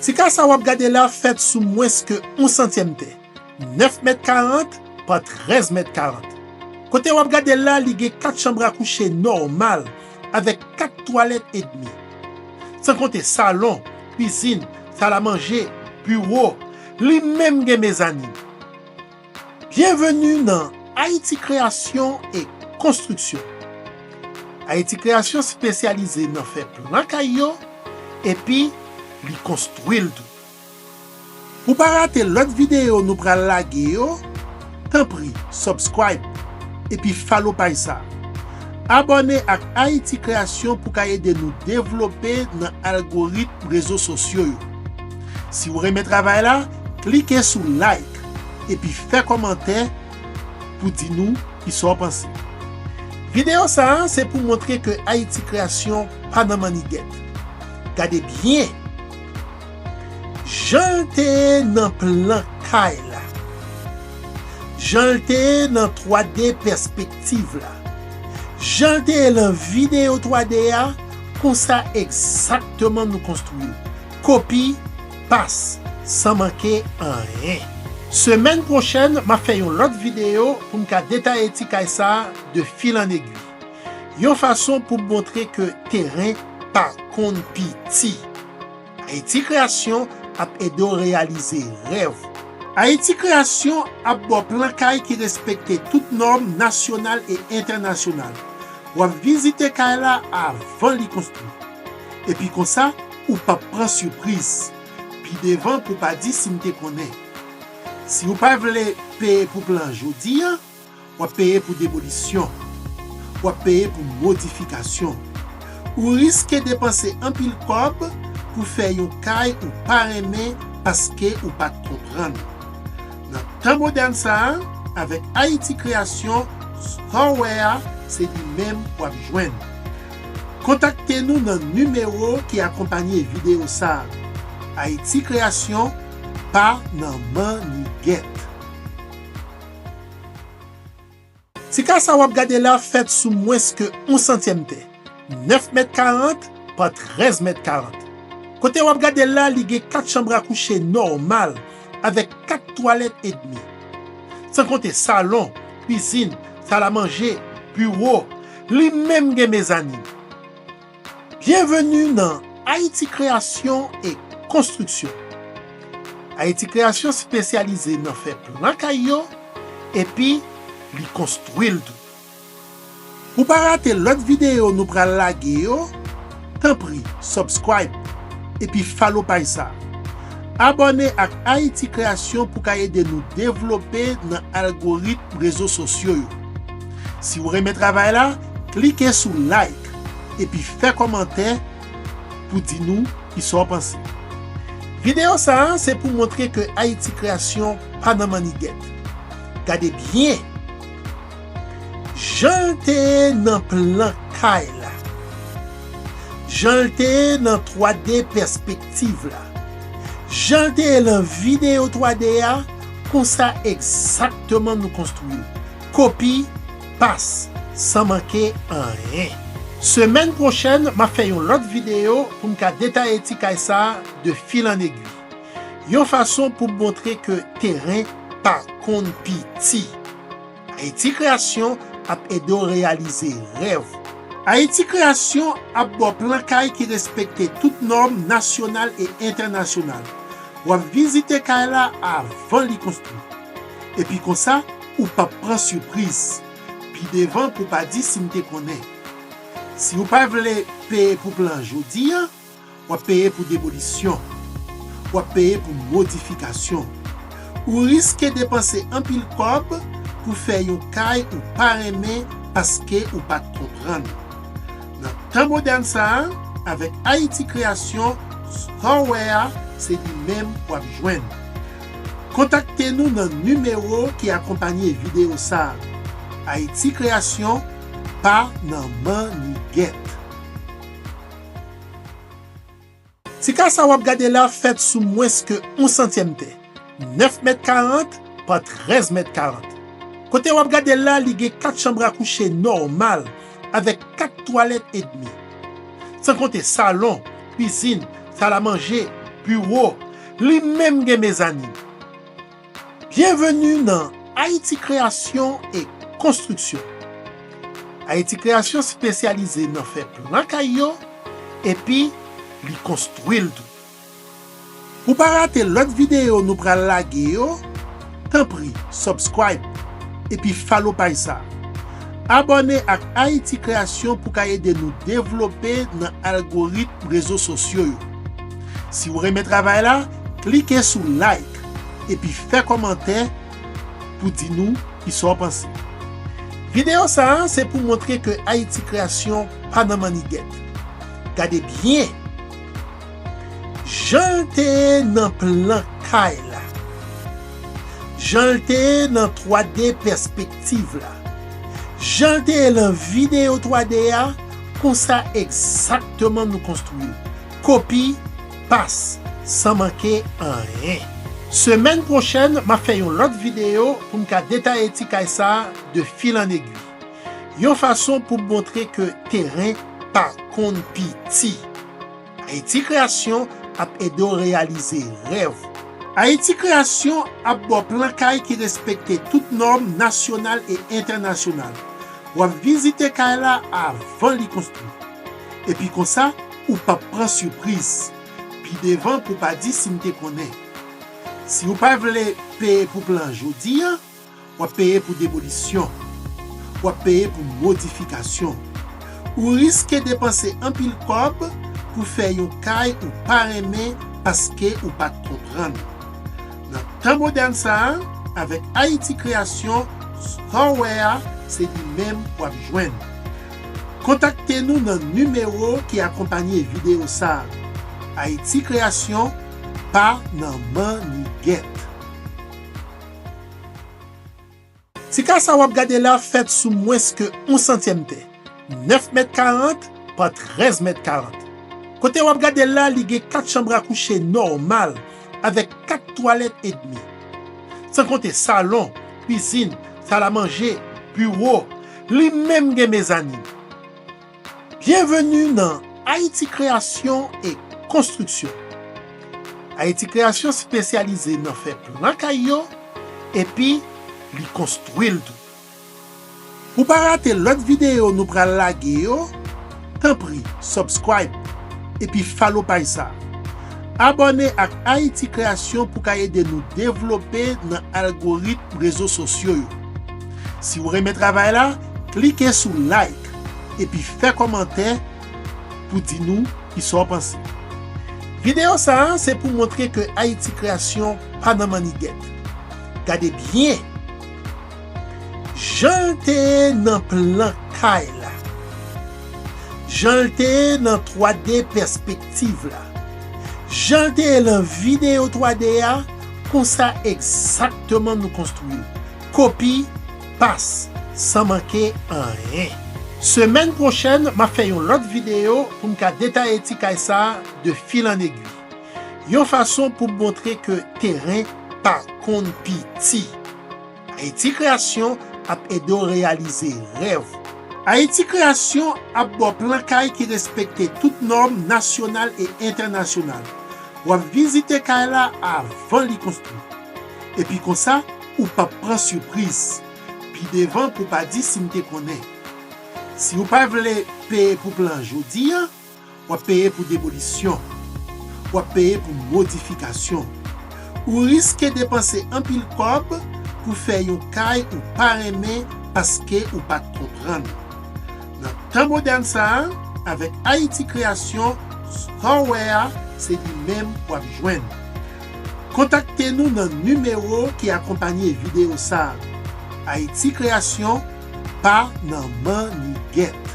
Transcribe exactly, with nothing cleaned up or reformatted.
Ti kay sa w ap gade la fèt sou mwens ke yon santyèm tè, nèf mèt karant pa trèz mèt karant. Kote w ap gade l la, li gen kat chanm a kouche nòmal, avèk kat twalèt edmi. San konte salon, kwizin, salamanje, biwo, li menm gen mezanin. Byenveni nan Ayiti Kreyasyon e Konstriksyon. Ayiti Kreyasyon espesyalize nan fè plan kay yo, epi li konstwi l tou. Pou pa rate lòt videyo nou pral lage yo, tanpri subscribe epi follow paj sa. Abòne ak Ayiti Kreyasyon pou ka ede nou devlope nan algoritm rezo sosyo yo. Si w renmen travay la, klike sou like epi fè kòmantè pou di nou kisa w panse. Videyo sa a se pou montre ke Ayiti Kreyasyon pa nan mannigèt. Gade byen jan l te ye nan plan kay la, jan l te ye nan twa D pèspektiv la, jan l te ye nan videyo twa D a, konsa egzakteman nou konstwi l. Kopi, pas, san manke anyen. Semèn pwochèn, m ap fè yon lòt videyo pou m ka detaye ti kay sa a de fil an egwi. Yon fason pou m montre ke teren pa konn piti. Ayiti Kreyasyon ap ede w reyalize rèv ou. Ayiti Kreyasyon ap ba w plan kay ki respekte tout nòm nasyonal e entènasyonal. W ap vizite kay la avan li konstwi. Epi konsa, ou p ap pran sipriz. Pi devan pou pa di si m te konnen. Si w pa vle peye pou plan jodi a, w ap peye pou demolisyon. W ap peye pou modifikasyon. Ou riske depanse anpil kòb pou fè yon kay ou pa renmen paske ou pa t konprann. Nan tan modèn sa a, avèk Ayiti Kreyasyon, sa w wè a, se li menm w ap jwenn. Kontakte nou nan nimewo ki akonpanye videyo sa a. Ayiti Kreyasyon pa nan mannigèt. Ti kay sa w ap gade la fèt sou mwens ke yon santyèm tè, nèf mèt karant pa trèz mèt karant. Kote w ap gade l la, li gen kat chanm a kouche nòmal, avèk kat twalèt edmi. San konte salon, kwizin, salamanje, biwo, li menm gen mezanin. Byenveni nan Ayiti Kreyasyon e Konstriksyon. Ayiti Kreyasyon espesyalize nan fè plan kay yo, epi li konstwi l tou. Pou pa rate lòt videyo nou pral lage yo, tanpri subscribe epi follow paj sa. Abòne ak Ayiti Kreyasyon pou ka ede nou devlope nan algoritm rezo sosyo yo. Si w renmen travay la, klike sou like epi fè kòmantè pou di nou kisa w panse. Videyo sa a se pou montre ke Ayiti Kreyasyon pa nan mannigèt. Gade byen jan l te ye nan plan kay la, jan l te ye nan twa D pèspektiv la, jan l te ye nan videyo twa D a, konsa egzakteman nou konstwi l. Kopi, pas, san manke anyen. Semèn pwochèn, m ap fè yon lòt videyo pou m ka detaye ti kay sa a de fil an egwi. Yon fason pou m montre ke teren pa konn piti. Ayiti Kreyasyon ap ede w reyalize rèv ou. Ayiti Kreyasyon ap ba w plan kay ki respekte tout nòm nasyonal e entènasyonal. W ap vizite kay la avan li konstwi. Epi konsa, ou p ap pran sipriz. Pi devan pou pa di si m te konnen. Si w pa vle peye pou plan jodi a, w ap peye pou demolisyon. W ap peye pou modifikasyon. Ou riske depanse anpil kòb pou fè yon kay ou pa renmen paske ou pa t konprann. Nan tan modèn sa a, avèk Ayiti Kreyasyon, sa w wè a, se li menm w ap jwenn. Kontakte nou nan nimewo ki akonpanye videyo sa a. Ayiti Kreyasyon pa nan mannigèt. Ti kay sa w ap gade la fèt sou mwens ke yon santyèm tè, nèf mèt karant pa trèz mèt karant. Kote w ap gade l la, li gen kat chanm a kouche nòmal, avèk kat twalèt edmi. San konte salon, kwizin, salamanje, pi wo, li menm gen mezanin. Byenveni nan Ayiti Kreyasyon e Konstriksyon. Ayiti Kreyasyon espesyalize nan fè plan kay yo epi li konstwi l tou. Pou pa rate lòt videyo nou pral lage yo, tanpri subscribe epi follow paj sa a. Abòne ak Ayiti Kreyasyon pou ka ede nou devlope nan algoritm rezo sosyo yo. Si w renmen travay la, klike sou like epi fè kòmantè pou di nou kisa w panse. Videyo sa a se pou montre ke Ayiti Kreyasyon pa nan mannigèt. Gade byen jan l te ye nan plan kay la, jan l te ye nan twa D pèspektiv la, jan l te ye nan videyo twa D a, konsa egzakteman nou konstwi l. Kopi, pas, san manke anyen. Semèn pwochèn, m ap fè yon lòt videyo pou m ka detaye ti kay sa a de fil an egwi. Yon fason pou m montre ke teren pa konn piti. Ayiti Kreyasyon ap ede w reyalize rèv ou. Ayiti Kreyasyon ap ba w plan kay ki respekte tout nòm nasyonal e entènasyonal. W ap vizite kay la avan li konstwi. Epi konsa, ou p ap pran sipriz. Pi devan pou pa di si m te konnen. Si w pa vle peye pou plan jodi a, w ap peye pou demolisyon. W ap peye pou modifikasyon. Ou riske depanse anpil kòb pou fè yon kay ou pa renmen paske ou pa t konprann. Nan tan modèn sa a, avèk Ayiti Kreyasyon, sa w wè a, se li menm w ap jwenn. Kontakte nou nan nimewo ki akonpanye videyo sa a. Ayiti Kreyasyon pa nan mannigèt. Ti kay sa w ap gade la fèt sou mwens ke yon santyèm tè, nèf mèt karant pa trèz mèt karant. Kote w ap gade l la, li gen kat chanm a kouche nòmal, avèk kat twalèt edmi. San konte salon, kwizin, sal a manje, biwo, li menm gen mezanin. Byenveni nan Ayiti Kreyasyon e Konstriksyon. Ayiti Kreyasyon espesyalize nan fè plan kay yo, epi li konstwi l tou. Pou pa rate lòt videyo nou pral lage yo, tanpri subscribe epi follow paj sa a. Abòne ak Ayiti Kreyasyon pou ka ede nou devlope nan algoritm rezo sosyo yo. Si w renmen travay la, klike sou like epi fè kòmantè pou di nou kisa w panse. Videyo sa a se pou montre ke Ayiti Kreyasyon pa nan mannigèt. Gade byen jan l te ye nan plan kay la, jan l te ye nan twa D pèspektiv la, jan l te ye nan videyo twa D a, konsa egzakteman nou konstwi l. Kopi, pas, san manke anyen. Semèn pwochèn, m ap fè yon lòt videyo pou m ka detaye ti kay sa a de fil an egwi. Yon fason pou m montre ke teren pa konn piti. Ayiti Kreyasyon ap ede w reyalize rèv ou. Ayiti Kreyasyon ap ba w plan kay ki respekte tout nòm nasyonal e entènasyonal. W ap vizite kay la avan li konstwi. Epi konsa, ou p ap pran sipriz. Pi devan pou pa di si m te konnen. Si w pa vle peye pou plan jodi a, w ap peye pou demolisyon. W ap peye pou modifikasyon. Ou riske depanse anpil kòb pou fè yon kay ou pa renmen paske ou pa t konprann. Nan tan modèn sa a, avèk Ayiti Kreyasyon, sa w wè a, se li menm w ap jwenn. Kontakte nou nan nimewo ki akonpanye videyo sa a. Ayiti Kreyasyon pa nan mannigèt.